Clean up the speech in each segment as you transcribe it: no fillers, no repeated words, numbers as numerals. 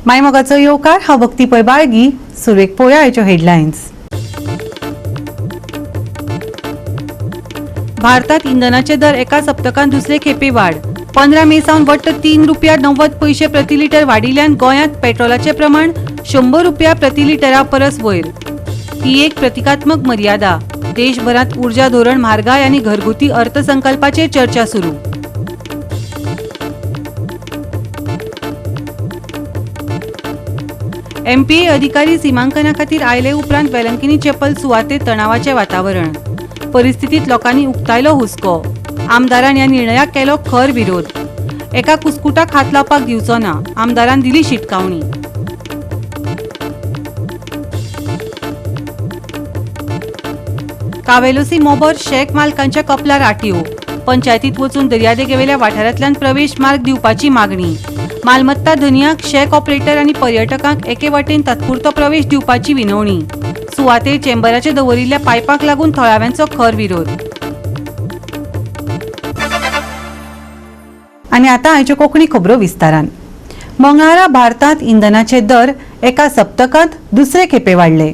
मायमोगाचो येवकार. हांव भक्ती पै बाळगी. सुरवेक पळोवया आयच्यो हेडलायन्स. भारतात इंधनाचे दर एका सप्तकान दुसरे खेपे वाड. 15 मे सावन वट्ट 3 रुपया 90 पयशे प्रति लिटर वाडिल्ल्यान गोंयांत पेट्रोलाचें प्रमाण 100 रुपया प्रति लिटरा परस वयर. ही एक प्रतिकात्मक मर्यादा. देशभरांत ऊर्जा धोरण, म्हारगाय आनी घरगुती अर्थसंकल्पाचेर चर्चा सुरू. एमपीए अधिकारी सीमांकना खातीर आयले उपरांत वेलंकिनी चॅपल सुवातेर तणावाचें वातावरण. परिस्थितीत लोकांनी उक्तायलो हुस्को. आमदारान ह्या निर्णयाक केलो खर विरोध. एका कुस्कुटाक हात लावपाक दिवचो ना, आमदारान दिली शिटकावणी. कावेलोसी मोबर शॅक मालकांच्या कपलार आटयो. पंचायतीत वचून दर्यादेगेवेल्या वाठारांतल्यान प्रवेश मार्ग दिवपाची मागणी. मालमत्ता धनयांक, शॅक ऑपरेटर आनी पर्यटकांक एके वाटेन तात्पुरतो प्रवेश दिवपाची विनवणी. सुवातेर चेंबराचे दवरिल्ल्या पायपाक लागून थळाव्यांचो खर विरोध. आनी आतां आयच्यो कोंकणी खबरो विस्तारान. मंगळारा भारतांत इंधनाचे दर एका सप्तकांत दुसरे खेपे वाडले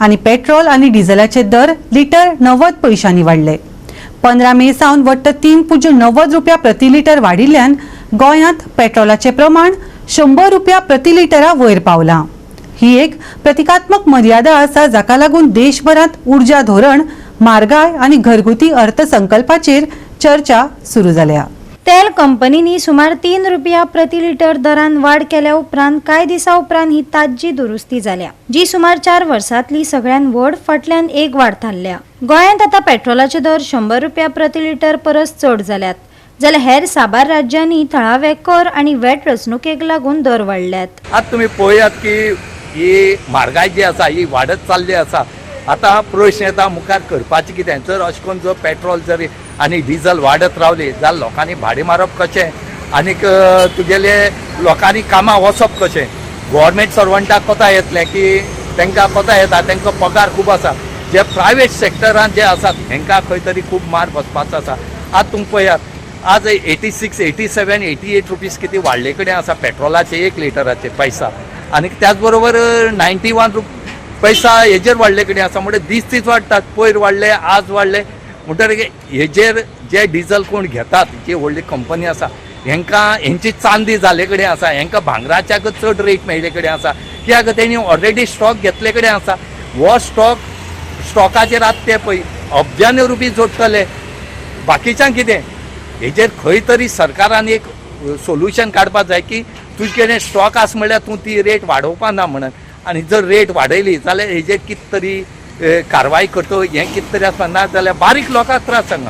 आनी पेट्रोल आनी डिझलाचे दर लिटर 90 पयशांनी वाडले. 15 मे सावन वट्ट 3.90 रुपया प्रति लिटर वाडिल्ल्यान गोंयांत पेट्रोलाचें प्रमाण 100 रुपया प्रति लिटरा वयर पावलां. ही एक प्रतिकात्मक मर्यादा आसा, जाका लागून देशभरांत ऊर्जा धोरण, म्हारगाय आनी घरगुती अर्थसंकल्पाचेर चर्चा सुरू जाल्या. तेल कंपनींनी सुमार 3 रुपया प्रति लिटर दरान वाड केल्या उपरांत कांय दिसां उपरांत ही ताज्जी दुरुस्ती जाल्या, जी सुमार 4 वर्सांतली सगळ्यात व्हड फाटल्यान एक वाड थारल्या. गोंयांत आतां पेट्रोलाचे दर 100 रुपया प्रति लिटर परस चड जाल्यात, जाल्यार हेर साबार राज्यांनी थळावे कर आनी वेट रचणुकेक लागून दर वाडल्यात. आतां तुमी पळयात की ही म्हारगाय जी आसा ही वाडत चालली आसा. आतां प्रश्न येता मुखार करपाचें कितें? जर अशें करून जर पेट्रोल जर आनी डिजल वाडत रावली जाल्यार लोकांनी भाडें मारप कशें आनीक तुगेले लोकांनी कामां वचप कशें? गोवोरमेंट सर्वंटाक कोता येतलें की तांकां कोता येता, तांकां पगार खूब आसा. जे प्रायवेट सेक्टरान जे आसात हेंकां खंय तरी खूब मार बसपाचो आसा. आतां तुमी पळयात, आज 86, 87, 88 रुपीज कितें वाडले कडेन आसा पेट्रोलाचे 1 लिटराचे पैसा, आनी त्याच बरोबर 91 पैसा हेजेर वाडले कडेन आसा. म्हणजे दीस दीस वाडटात. पयर वाडले, आज वाडले. म्हणटकीर हेजेर जे डिजल कोण घेतात, जी व्हडली कंपनी आसा, हेंकां हेंची चांदी जाले कडेन आसा, हेंकां भांगराच्याक चड रेट मेळ्ळे कडेन आसा, कित्याक तेणी ऑलरेडी स्टॉक घेतले कडेन आसा. हो स्टॉकाचेर आतां ते पळय अब्जानी रुपी जोडटले. बाकीच्यांक कितें? हेजेर खंय तरी सरकारान एक सोल्युशन काडपाक जाय की तुजे कडेन स्टॉक आसा म्हणल्यार तूं ती रेट वाडोवपा ना म्हणून, आनी जर रेट वाडयली जाल्यार हेजेर कितें तरी कारवाय करतो, हें कितें तरी आसपा ना जाल्यार बारीक लोकांक त्रास हांगा.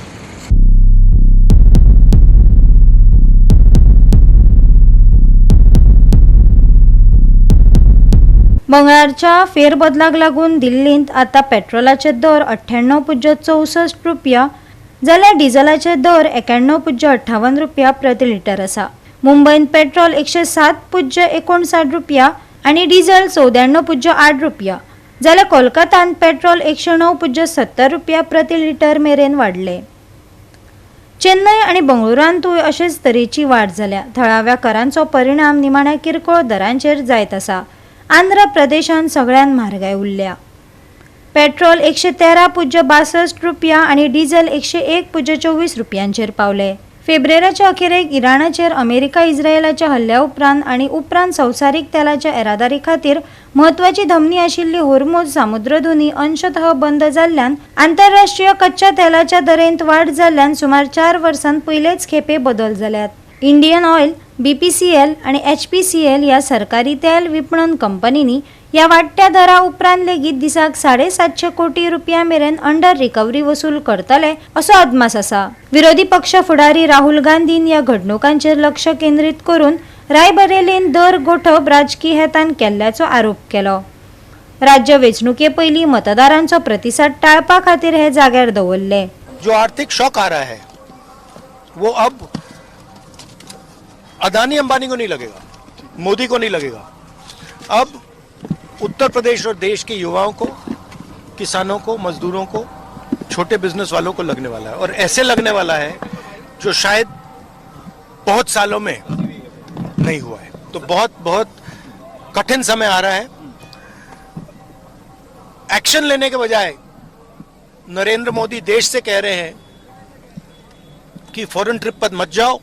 मंगळारच्या फेरबदलाक लागून दिल्लींत आतां पेट्रोलाचे दर 98.64 रुपया जाल्यार डिझलाचे दर 91.58 रुपया प्रति लिटर आसा. मुंबयंत पेट्रोल 107.59 रुपया आनी डिझल 94.8 रुपया जाल्यार कोलकातांत पेट्रोल 109.70 रुपया प्रति लिटर मेरेन वाडले. चेन्नय आनी बंगळुरांतूय अशेच तरेची वाड जाल्या. थळाव्या करांचो परिणाम निमाण्या किरकोळ दरांचेर जायत आसा. आंध्र प्रदेशांत सगळ्यात म्हारगाय उरल्या. पेट्रोल 113.62 रुपया आनी डिझल 101.24 रुपयांचेर पावले. फेब्रेराच्या अखेरेक इराणाचेर अमेरिका इस्रायलाच्या हल्ल्या उपरांत आनी उपरांत संवसारीक तेलाच्या येरादारी खातीर म्हत्वाची धमनी आशिल्ली होर्मुझ सामुद्रधुनी अंशतः बंद जाल्ल्यान आंतरराष्ट्रीय कच्च्या तेलाच्या दरेंत वाड जाल्ल्यान सुमार 4 वर्सांत पयलेच खेपे बदल जाल्यात. इंडियन ऑयल, BPCL आनी HPCL ह्या सरकारी तेल विपणन कंपनींनी ह्या वाडट्या दरा उपरांत लेगीत दिसाक 750 कोटी रुपया मेरेन अंडर रिकव्हरी वसूल करतले असो अदमास आसा. विरोधी पक्ष फुडारी राहुल गांधीन ह्या घडणुकांचेर लक्ष केंद्रीत करून रायबरेलीन दर गोठप राजकी हेतान केल्ल्याचो आरोप केलो. राज्य वेंचणुके पयलीं मतदारांचो प्रतिसाद टाळपा खातीर हे जाग्यार दवरले. जो आर्थिक शॉक आ रहा है वो अब अदानी अंबानी को नहीं लगेगा, मोदी को नहीं लगेगा, अब उत्तर प्रदेश और देश के युवाओं को, किसानों को, मजदूरों को, छोटे बिजनेस वालों को लगने वाला है। और ऐसे लगने वाला है जो शायद बहुत सालों में नहीं हुआ है। तो बहुत बहुत कठिन समय आ रहा है। एक्शन लेने के बजाय नरेंद्र मोदी देश से कह रहे हैं कि फॉरेन ट्रिप पर मत जाओ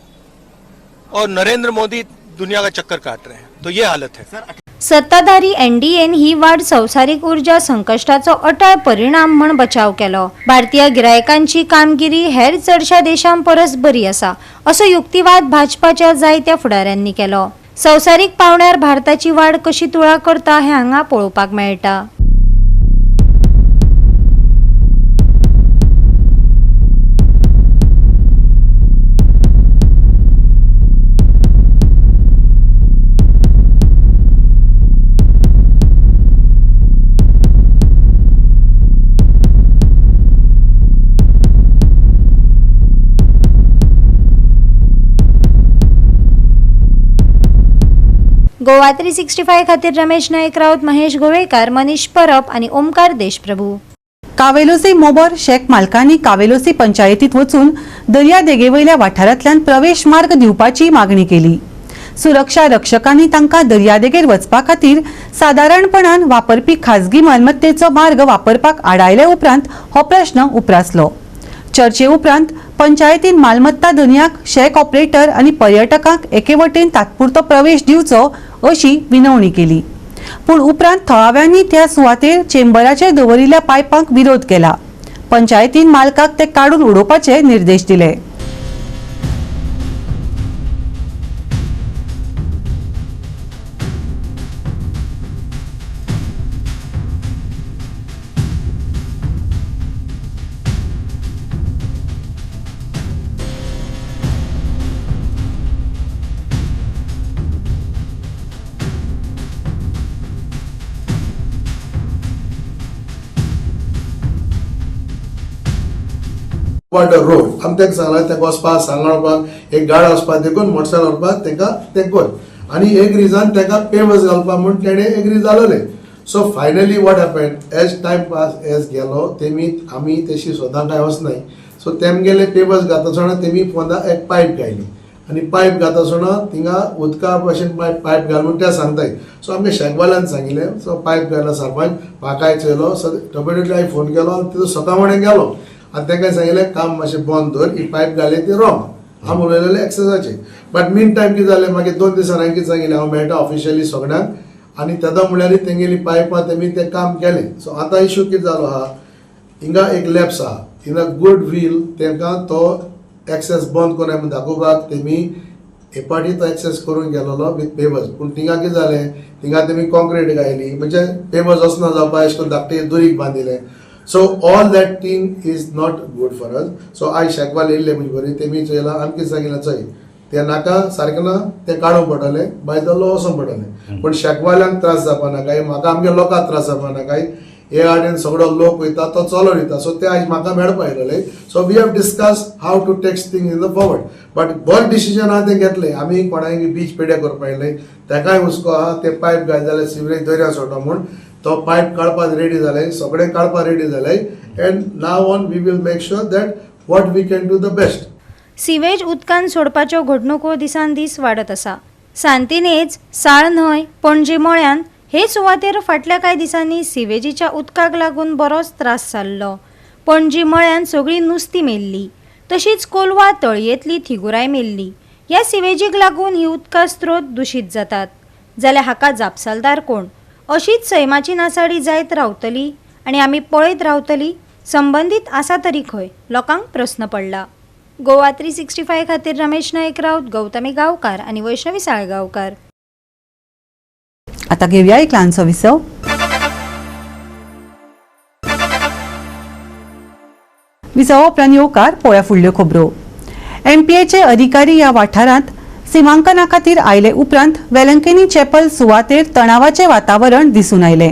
और नरेंद्र मोदी दुनिया का चक्कर काट रहे हैं, तो ये हालत है। सत्ताधारी एनडीएन ही वाढ संवसारीक ऊर्जा संकश्टाचो अटळ परिणाम म्हण बचाव केलो। भारतीय गिरायकांची कामगिरी हेर चडशा देशां परस बरी आसा असो युक्तिवाद भाजपाच्या जायत्या फुडाऱ्यांनी केलो। संवसारीक पावंड्यार भारताची वाढ कशी तुळा करता हें हांगा पळोवपाक मेळटा। गोवा 365 खातीर रमेश नायक राऊत, महेश गोवेकार, मनीष परब आनी ओमकार देशप्रभू। कावेलोसी मोबर शेक मालकांनी कावेलोसी पंचायतीत वचून दर्यादेगेवयल्या वाठारांतल्यान प्रवेश मार्ग दिवपाची मागणी केली। सुरक्षा रक्षकांनी तांकां दर्यादेगेर वचपा खातीर सादारणपणान वापरपी खाजगी मालमत्तेचो मार्ग वापरपाक आडायले उपरांत हो प्रश्न उप्रासलो। चर्चे उपरांत पंचायतीन मालमत्ता धनयाक शेक ऑपरेटर आनी पर्यटकांक एके वटेन तात्पुरतो प्रवेश दिवचो अशी विनवणी केली। पूण उपरांत थळाव्यांनी त्या सुवातेर चेंबराचेर दवरिल्ल्या पायपांक विरोध केला। पंचायतीन मालकाक ते काडून उडोवपाचे निर्देश दिले। वाटर रोड आमी ताका सांगलां ताका वचपाक सांगपाक एक गार्ड वचपाक देखून मोटरसायकल व्हरपाक ताका तें कर आनी एक रिजन ताका पेवर्स घालपाक म्हूण तेणें agree जालोलें। So finally what happen as time pass as गेलो तेमी आमी तशी स्वता कांय वचनाय। सो तेमगेले पेपर्स घाता आसतना तेमी पोंदा एक पायप घायली आनी पायप घाता आसतना थिंगा उदका भशेन पायप घाल म्हूण ते सांगताय। सो आमगे शेकवाल्यान सांगिल्लें, सो पायप घायला सरपंच म्हाकाय चोयलो, सो इमिडिएटली हांवें फोन केलो आनी तितून सकाळ फुडें गेलो आनी ताका सांगिल्लें काम मातशें बंद दवर, ही पायप घाली ती रॉंग, हांव उलयलेलें एक्सेसाचें। बट मीन टायम कितें जालें मागीर 2 दिसान हांवें कितें सांगिल्लें हांव मेळटा ऑफिशियली सगळ्यांक आनी तेदो म्हणल्यार तेंगेली पायपां तेमी तें काम केलें। सो आतां इशू कितें जालो आहा, हिंगा एक लॅप्स आहा, हिंगा गुड वील तांकां तो एक्सेस बंद करून म्हूण दाखोवपाक तेमी हे पाटी तो एक्सेस करून गेलोलो विथ पेपर्स। पूण थिंगा कितें जालें, थिंगा तेमी कॉन्क्रीट घायली म्हणजे पेपर्स वचना जावपा अशें करून धाकटे दुरीग बांदिलें। So all that thing is not good for us. So आयज शेकवाल येयल्ले म्हणजे बरी तेमी चोयलां आमी कितें सांगिल्लें चोय तें नाका सारकें ना तें काडूंक पडटलें बाय the law वचोंक पडटलें। पूण शेकवाल्यांक त्रास जावपा नाकाय, म्हाका आमगे लोकांक त्रास जावपा नाकाय, हे आडेन सगळो लोक वयता तो चलोन वयता। सो ते आयज म्हाका मेळपा आयलेले। So we have discuss how to takes thing in the forward, but बरें डिसिजन आहा तें घेतलें आमी। कोणाक बीच पेड्या करपा येयलें ताकाय हुस्को आहा, ते पायप घाल जाल्यार सिवरेज दर्या सोडटा म्हूण तो पायप काडपाक रेडी जाले, सगळें काडपाक रेडी जाले। And now on we will make sure that what we can do the best. Sewage उदकान सोडपाच्यो घडणुको दिसान दीस वाडत आसा। सांतिनेज, साळ न्हंय, पणजे मळ्यान हे सुवातेर फाटल्या कांय दिसांनी सिवेजीच्या उदकाक लागून बरोच त्रास जाल्लो। पणजी मळ्यान सगळीं नुस्तीं मेल्ली, तशीच कोलवा तळयेंतली थिगुराय मेल्ली। ह्या सिवेजीक लागून ही उदका स्रोत दुशीत जातात। जाल्यार हाका जापसालदार कोण? अशीच सैमाची नासाडी जायत रावतली आनी आमी पळयत रावतली? संबंदीत आसा तरी खंय? लोकांक प्रस्न पडला। गोवा 365 खातीर रमेश नायक राऊत, गौतमी गांवकार आनी वैष्णवी साळगांवकार। आता घेऊया एक ल्हानसो विसव। विसवा उपरांत येवकार पळोवया फुडल्यो खबरो। एमपीएचे अधिकारी ह्या वाठारांत सीमांकना खातीर आयले उपरांत वेलंकिनी चॅपल सुवातेर तणावाचें वातावरण दिसून आयलें।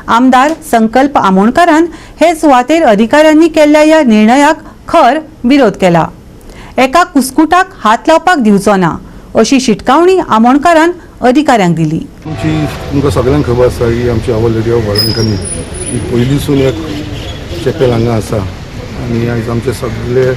आमदार संकल्प आमोणकारान हे सुवातेर अधिकाऱ्यांनी केल्ल्या ह्या निर्णयाक खर विरोध केला। एका कुस्कुटाक हात लावपाक दिवचो ना अशी शिटकावणी आमोणकारान अधिकाऱ्यांक दिली। आमची तुमकां सगळ्यांक खबर आसा की आमची our lady of Velankanni ही पयलींसून एक चॅपेल हांगा आसा आनी आयज आमचे सगळे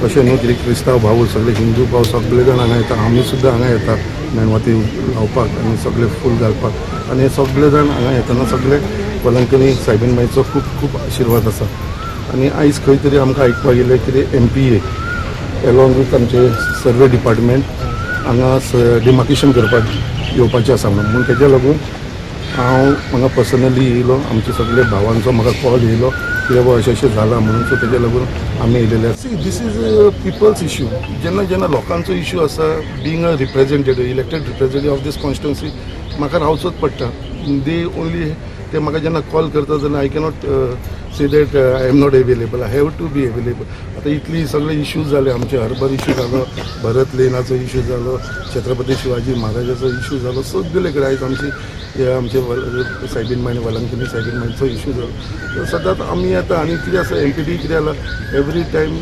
अशें न्हू कितें क्रिस्तांव भाव सगळे हिंदू भाव सगळे जाण हांगा येता, आमी सुद्दां हांगा येता। मेणवाती लावपाक आनी सगळे फूल घालपाक. आनी हे सगळे जाण हांगा येतना सगळे वेलंकनी सायबीण मायचो खूब खूब आशिर्वाद आसा. आनी आयज खंय तरी आमकां आयकपाक येयलें कितें MPA along with आमचे सर्वे डिपार्टमेंट हांगा डिमार्केशन करपाक येवपाचें आसा म्हणून, म्हूण तेज्या लागून हांव हांगा पर्सनली येयलो. आमचे सगळे भावांचो म्हाका कॉल येयलो की बाबा अशें अशें जालां म्हणून, सो तेज्या लागून आमी येयलेले आसा. This is a people's issue. जेन्ना जेन्ना लोकांचो इशू आसा, being a representative, elected representative of this constituency, म्हाका रावचोच पडटा. They only ते म्हाका जेन्ना कॉल करता तेन्ना I cannot say that I am not available. I have to be available. आतां इतली सगळे इश्यूज जाले आमचे, हर्बर इशू जालो, भरत लेनाचो इशू जालो, छत्रपती शिवाजी महाराजाचो इशू जालो, सगळे कडेन आयज आमची हे आमचे सायबीन माय वेलंकनी सायबीन मायचो इशू जालो. सदांच आमी येता. आनी कितें आसा, एमपीटी कितें जाला, एवरी टायम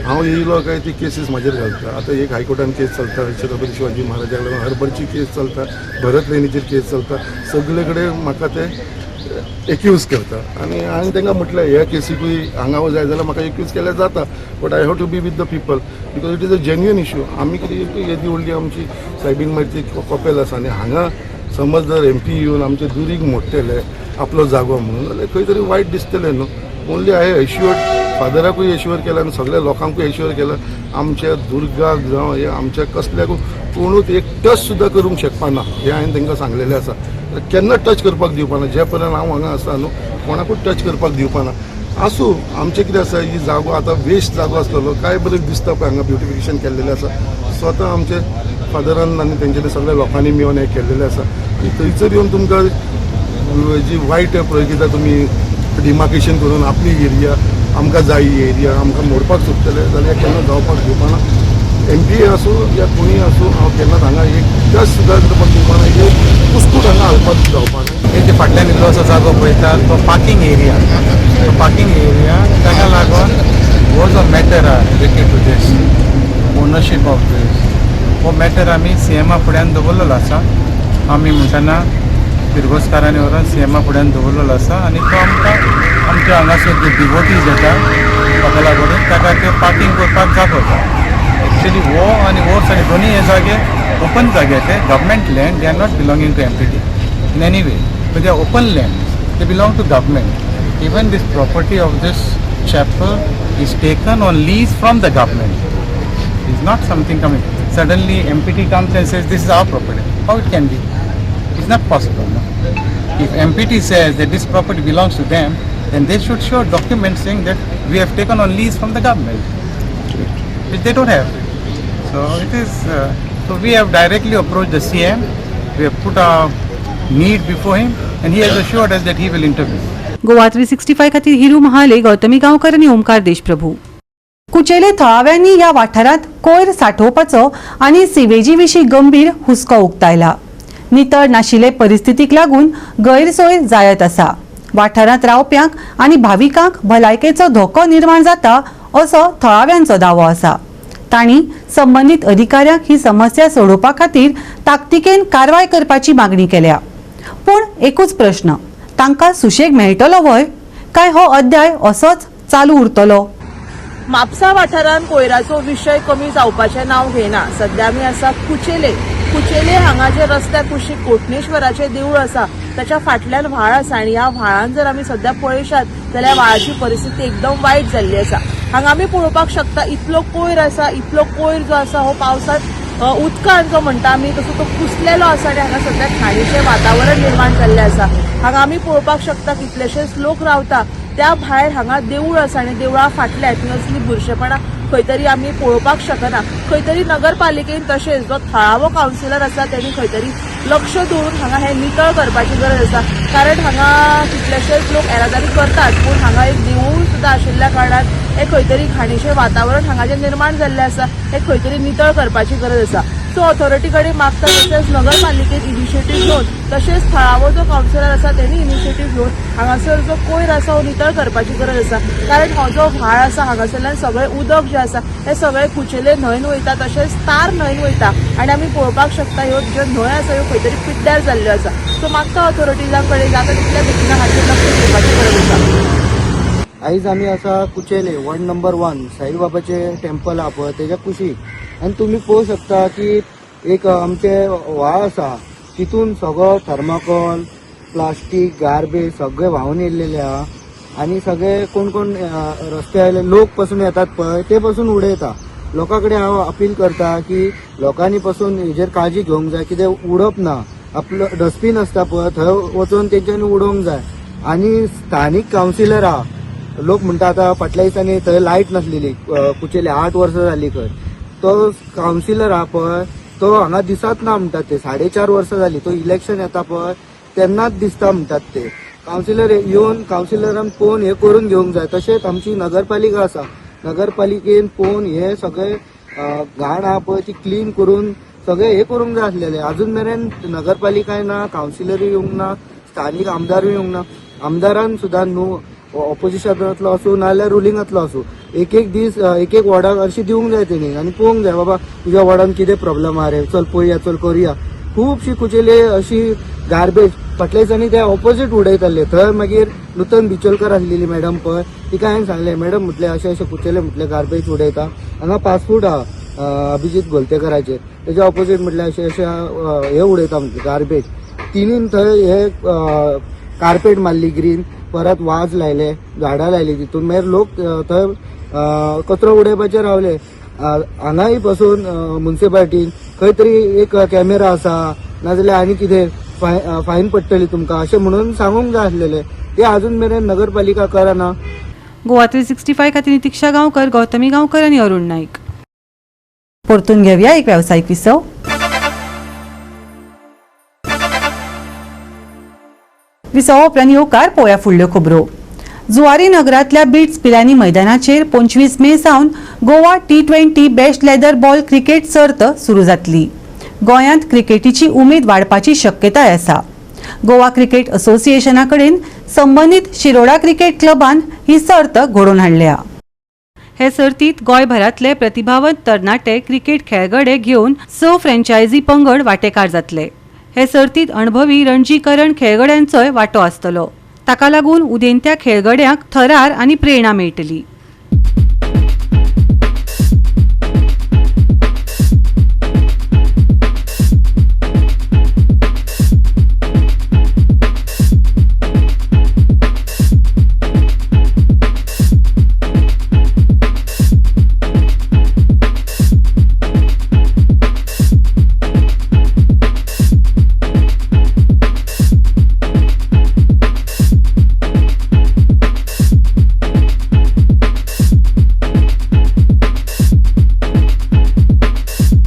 हांव येयलो काय ती केसीस म्हाजेर घालता. आतां एक हायकोर्टान केस चलता छत्रपती शिवाजी महाराजाक लागून, हर्बरची केस चलता, भरत लेनीचेर केस चलता, सगळे कडेन म्हाका ते एक्यूज करता. आनी हांवें तांकां म्हटलें, ह्या केसीकूय हांगा जाय जाल्यार म्हाका एक्यूज केल्यार जाता, but I have to be with the people because it is a genuine issue. आमी कितें, येदी व्हडली आमची सायबीन मायची कपेल आसा आनी हांगा समज जर एमपी येवन आमचे दुरीग मोडटले आपलो जागो म्हणून जाल्यार खंय तरी वायट दिसतलें न्हू. ओन्ली हांवें एश्युअर्ड, फादराकूय एश्युअर केला आनी सगळ्या लोकांकूय एश्युअर केला, आमच्या दुर्गाक जावं हे आमच्या कसल्याकूय कोणूच एक टच सुद्दां करूंक शकपाना हें हांवें तांकां सांगलेलें आसा. केन्ना टच करपाक दिवपाना. जे पर्यंत हांव हांगा आसा न्हू, कोणाकूच टच करपाक दिवपाना. आसूं, आमचें कितें आसा, ही जागो आतां वेस्ट जागो आसलेलो, काय बरें दिसता पळय हांगा ब्युटिफिकेशन केल्लेलें आसा. स्वता आमचे फादरान आनी तेंच्यानी सगळ्या लोकांनी मेळून हें केल्लेलें आसा. आनी थंयसर येवन तुमकां जी वायट पळय तुमी डिमार्केशन करून आपली एरिया आमकां जाय, ही एरिया आमकां मोडपाक सोदतले जाल्यार केन्ना जावपाक दिवपाना. एमपीए आसूं या कोणीय आसूं, हांव केन्नाच हांगा एक टच सुद्दां करपाक दिवपाना, एक कुस्कूट हांगा हालपाक जावपाना. तेजे फाटल्यान इल्लो असो जागो पळयता तो पार्किंग एरिया. तो पार्किंग एरिया, ताका लागून हो जो मॅटर आहा related to this ownership of this, हो मॅटर आमी सीएमा फुड्यान दवरलेलो आसा. आमी म्हणटना पिरगोजकारांनी व्हरोन सीएमा फुड्यान दवरलेलो आसा आनी तो आमकां आमच्या हांगासर जे डिवोटीज येता कपेला कडेन ताका ते पार्किंग करपाक जागो जाय. एक्चुअली हो आनी हो सायड दोनूय हे जागे ओपन जागे, ते government land. They are not belonging to MPT in any way, but they are open lands. They belong to government. Even this property of this chapel is taken on lease from the government. It's not something coming. Suddenly MPT comes and says this is our property. How it can be? It's not possible. No? If MPT says that this property belongs to them, then they should show documents saying that we have taken on lease from the government, which they don't have. So it is. So we have directly approached the CM. We have put our need before him, and he has assured us that he will intervene. Goa 365 खातीर हिरू महाले, गौतमी गांवकर आनी ओमकार देशप्रभू. कुचेले थळाव्यांनी ह्या वाठारांत कोयर साठोवपाचो आनी सिवेजी विशीं गंभीर हुस्को उक्तायला. नितळ नाशिल्ले परिस्थितीक लागून गैरसोय जायत आसा. वाठारांत रावप्यांक आनी भाविकांक भलायकेचो धोको निर्माण जाता असो थळाव्यांचो दावो आसा. तांणी संबंदीत अधिकाऱ्यांक ही समस्या सोडोवपा खातीर ताकतिकेन कारवाय करपाची मागणी केल्या. पूण एकूच प्रश्न, तांकां सुशेग मेळटलो व्हय, काय हो अध्याय असोच चालू उरतलो? म्हापसा वाठारांत कोयराचो विशय कमी जावपाचें नांव घेना. सध्या आमी आसा कुचेले. कुचेले हांगा जे रस्त्या कुशीक कोटणेश्वराचें देवूळ आसा, ताच्या फाटल्यान व्हाळ आसा आनी ह्या व्हाळान जर आमी सध्या पळयशात जाल्यार व्हाळाची परिस्थिती एकदम वायट जाल्ली आसा. हांगा आमी पळोवपाक शकता, इतलो कोयर आसा. इतलो कोयर जो आसा हो पावसांत उदकान जो म्हणटा आमी तसो तो कुसलेलो आसा आनी हांगा सध्या घाणीचें वातावरण निर्माण जाल्लें आसा. हांगा आमी पळोवपाक शकता, कितलेशेच लोक रावता. त्या भायर हांगा देवूळ आसा आनी देवळा फाटल्यान थंय असली बुरशेपणां खंय तरी आमी पळोवपाक शकना. खंय तरी नगरपालिकेन तशेंच जो थळावो कावन्सिलर आसा तेणी खंय तरी लक्ष दवरून हांगा हें नितळ करपाची गरज आसा, कारण हांगा कितलेशेच लोक येरादारी करतात, पूण हांगा एक देवूळ सुद्दां आशिल्ल्या कारणान हें खंय तरी घाणीचें वातावरण हांगा जें निर्माण जाल्लें आसा हें खंय तरी नितळ करपाची गरज आसा. सो ऑथॉरिटी कडेन मागता, तशेंच नगरपालिकेन इनिशिएटीव घेवन, तशेंच थळावो जो कावन्सिलर आसा तेणी इनिशिएटीव घेवन हांगासर जो कोयर आसा हो नितळ करपाची गरज आसा, कारण हो जो व्हाळ आसा हांगासरल्यान सगळें उदक जें आसा हें सगळें कुचेले न्हंयन वयता, तशेंच तार न्हंयन वयता आनी आमी पळोवपाक शकता, ह्यो ज्यो न्हंय आसा ह्यो खंय तरी पिड्ड्यार जाल्ल्यो आसा. सो मागता ऑथॉरिटीजां कडेन जाता तितल्या बेगीन हाचेर लक्ष दिवपाची गरज आसा. आयज आमी आसा कुचेले वॉर्ड नंबर 1, साईबाबाचे टेम्पल आहा पळय तेज्या कुशीक आनी तुमी पळोवंक शकता की एक आमचे व्हाळ आसा तितून सगळो थर्माकोल, प्लास्टीक, गार्बेज सगळे व्हांवून येयल्लेले आहा आनी सगळे कोण कोण रस्त्या वयले लोक पसून येतात पळय ते पसून उडयता. लोकां कडेन हांव अपील करता की लोकांनी पसून हेजेर काळजी घेवंक जाय, कितें उडप ना. आपलो डस्टबीन आसता पळय थंय वचून तेंच्यांनी उडोवंक जाय. आनी स्थानीक कावन्सिलर आहा, लोक म्हणटा आतां फाटल्या दिसांनी थंय लायट नासलेली कुचेली 8 वर्सां जाली खंय, तो कावन्सिलर आहा पळय तो हांगा दिसत ना म्हणटात ते. 4.5 वर्सां जाली, तो इलेक्शन येता पळय तेन्नाच दिसता म्हणटात ते. कावन्सिलर येवन कावन्सिलरान पळोवन हे करून घेवंक जाय. तशेंच आमची नगरपालिका आसा, नगरपालिकेन पळोवन हे सगळे घाण आहा पळय ती क्लीन करून सगळे हे करूंक जाय आसलेले. अजून मेरेन नगरपालिकाय ना, कावन्सिलरूय येवंक ना, स्थानीक आमदारूय येवंक ना. आमदारान सुद्दां न्हू ऑपोजिशनांतलो आसूं नाजाल्यार रुलिंगांतलो आसूं, एक एक दीस एक एक वॉर्डाक अशी दिवंक जाय तेणी आनी पळोवंक जाय बाबा तुज्या वॉर्डान कितें प्रॉब्लम आहा रे, चल पळोवया, चल करुया. खुबशी कुचेली अशी गार्बेज फाटल्या दिसांनी ते ऑपोजीट उडयताले. थंय मागीर नूतन बिचोलकर आसलेली मॅडम पळय, तिका हांवें सांगलें मॅडम म्हटलें अशें अशें कुचेले म्हटलें गार्बेज उडयता, हांगा पासपोर्ट आहा अभिजीत गोलतेकराचेर, तेच्या ऑपोजीट म्हटलें अशें अशें हे उडयता म्हटलें गार्बेज. तिणीन थंय हे कार्पेट मारली ग्रीन, परत वाज लायले, झाडां लायली, तितून मागीर लोक थंय कचरो उडोवपाचे रावले. हांगाय पसून मुन्सिपालिटीन खंय तरी एक कॅमेरा आसा नाजाल्यार आनी कितें फायन पडटली तुमकां अशें म्हणून सांगूंक जाय आसलेलें, ते अजून मेरेन नगरपालिका करना. गोवा 365 खातीर नितिक्षा गांवकर, गौतमी गांवकर आनी अरुण नाईक. परतून घेवया एक वेवसायीक विसव. विसवा उपरांत येवकार पळोवया फुडल्यो खबरो. जुवारी नगरांतल्या बीट्स पिलानी मैदानाचेर 25 मे सावन Goa T20 best leather ball cricket सर्त सुरू जातली. गोंयांत क्रिकेटीची उमेद वाडपाची शक्यताय आसा. गोवा क्रिकेट असोसिएशना कडेन संबंदीत शिरोडा क्रिकेट क्लबान ही सर्त घडोवन हाडल्या. हे सर्तीत गोंयभरांतले प्रतिभावंत तरणाटे क्रिकेट खेळगडे घेवन 6 फ्रँचायझी पंगड वांटेकार जातले. हे सर्तीत अणभवी रणजी करण खेळगड्यांचोय वांटो आसतलो. ताका लागून उदेंत्या खेळगड्यांक थरार आनी प्रेरणा मेळटली.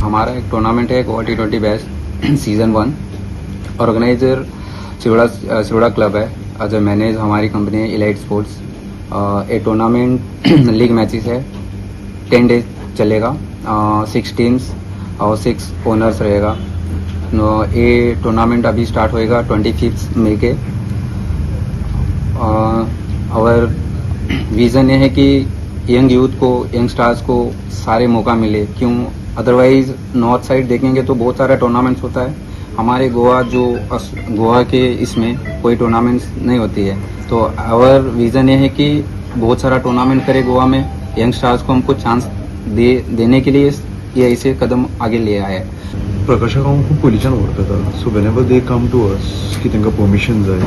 हमारा एक टूर्नामेंट है Goa T20 best season 1। Organiser Shiroda club है, एज अ मैनेज हमारी कंपनी है इलाइट स्पोर्ट्स। ये टूर्नामेंट लीग मैचेस है, 10 डेज चलेगा, 6 टीम्स और 6 ओनर्स रहेगा। ये टूर्नामेंट अभी स्टार्ट होएगा 25 मई के। और विज़न ये है कि यंग यूथ को, यंग स्टार्स को सारे मौका मिले। क्यों अदरवाइज नॉर्थ साइड देखेंगे तो बहुत सारा टूर्नामेंट्स होता है, हमारे गोवा जो गोवा के इसमें कोई टूर्नामेंट्स नहीं होती है। तो our vision ये है कि बहुत सारा टूर्नामेंट करे गोवा में, यंग स्टार्स को हमको चांस देने के लिए ये ऐसे कदम आगे ले आया है। प्रकाशाक हांव खूब पयलींच्यान वळखता, so whenever they come to us की तांकां परमिशन जाय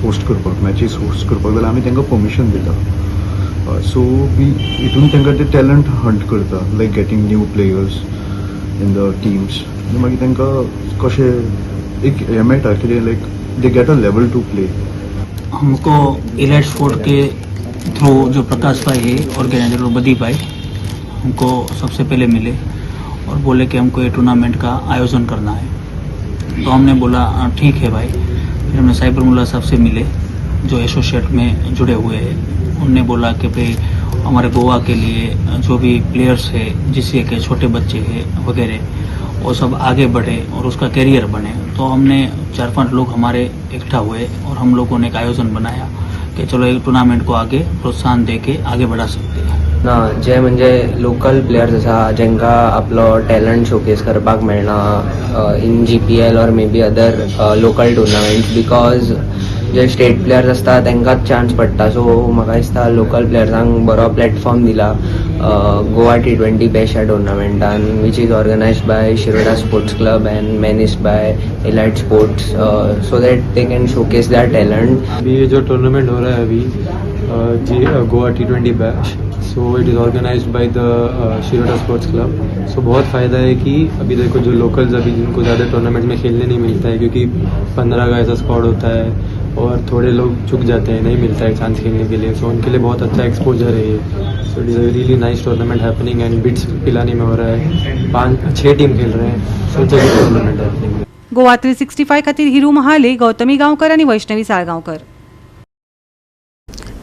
होस्ट करपाक, मॅचीस होस्ट करपाक, जाल्यार आमी तांकां परमिशन दिता. सो we हितून तांकां ते टॅलंट हंट करता, like getting new players in the teams. आनी मागीर तांकां कशें एक हें मेळटा कितें, like they get a level to play. हमको इलाइट स्पोर्ट के थ्रू जो प्रकाश भाई है ऑर्गेनाइजर बदी भाई हमको सबसे पहले मिले और बोले कि हमको ये टूर्नामेंट का आयोजन करना है। तो हमने बोला ठीक है भाई। फिर हमने साइबर मुल्ला साहब से मिले जो एसोसिएट में जुड़े हुए हैं, उनने बोला कि भाई हमारे गोवा के लिए जो भी प्लेयर्स है, जिससे के छोटे बच्चे हैं वगैरह, वो सब आगे बढ़े और उसका करियर बने। तो हमने 4-5 लोग हमारे इकट्ठा हुए और हम लोगों ने एक आयोजन बनाया कि चलो एक टूर्नामेंट को आगे प्रोत्साहन दे के आगे बढ़ा सकते हैं। ना जे म्हणजे लोकल प्लेयर्स आसा जेंकां आपलो टॅलंट शोकेस करपाक मेळना in GPL or maybe other local tournaments, because J state players आसता तांकांच चान्स पडटा. सो म्हाका दिसता लोकल प्लेयर्सांक बरो प्लॅटफॉर्म दिला गोवा T20 bash ह्या टुर्नामेंटान, which is organized by Shiroda Sports Club and managed by Elite Sports, so that they can showcase their talent. अभी ये जो टूर्नामेंट हो रहा है अभी जी Goa T20 Bash, so it is organized by the Shiroda Sports Club. So बहुत फ़ायदा है कि अभी देखो, जो लोकल्स अभी जिनको ज़्यादा टूर्नामेंट में खेलने नहीं मिलता है, क्योंकि 15 का ऐसा स्क्वाड होता है और थोड़े लोग चुक जाते हैं, नहीं मिलता है चांस खेलने के लिए. सो उनके लिए बहुत अच्छा एक्सपोजर है ये. So it is a really nice tournament happening and bits Pilani में हो रहा है. पाँच छः टीम खेल रहे हैं, so it's a good tournament happening. Goa 365 खातीर हिरू महाले, गौतमी गांवकर आनी वैष्णवी साळगांवकर.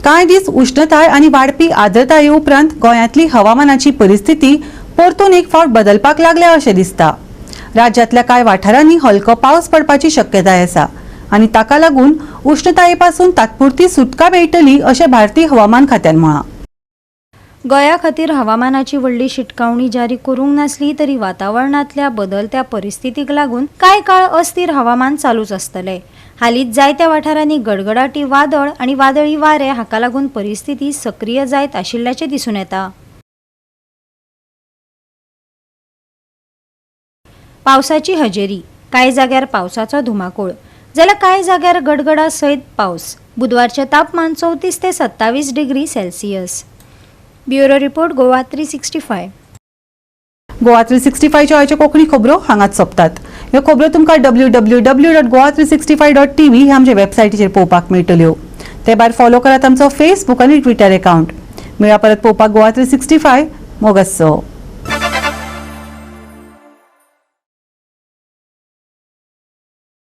कांय दीस उश्णताय आनी वाडपी आर्द्रताये उपरांत गोंयांतली हवामानाची परिस्थिती परतून एक फावट बदलपाक लागल्या अशें दिसता. राज्यांतल्या कांय वाठारांनी हलको पावस पडपाची शक्यताय आसा आनी ताका लागून उश्णताये पासून तात्पुरती सुटका मेळटली अशें भारतीय हवामान खात्यान म्हळां. गोंया खातीर हवामानाची व्हडली शिटकावणी जारी करूंक नासली तरी वातावरणांतल्या बदलत्या परिस्थितीक लागून कांय काळ अस्थिर हवामान चालूच आसतलें. हालींच जायत्या वाठारांनी गडगडाटी वादळ आनी वादळी वारें हाका लागून परिस्थिती सक्रीय जायत आशिल्ल्याचें दिसून येता. पावसाची हजेरी. कांय जाग्यार पावसाचो धुमाकूळ जाल्यार कांय जाग्यार गडगडा सयत पावस. बुधवारचें तापमान 34 ते 27 degree Celsius. Bureau report, Goa 365. Goa 365च्यो आयच्यो कोंकणी खबरो हांगाच सोंपतात. ह्यो खबरो तुमकां www.goa365.tv ह्या आमच्या वेबसायटीचेर पळोवपाक मेळटल्यो. ते भायर फॉलो करात आमचो फेसबूक आनी ट्विटर एकावंट. मेळया परत पळोवपाक गोवा 365. मोगासो.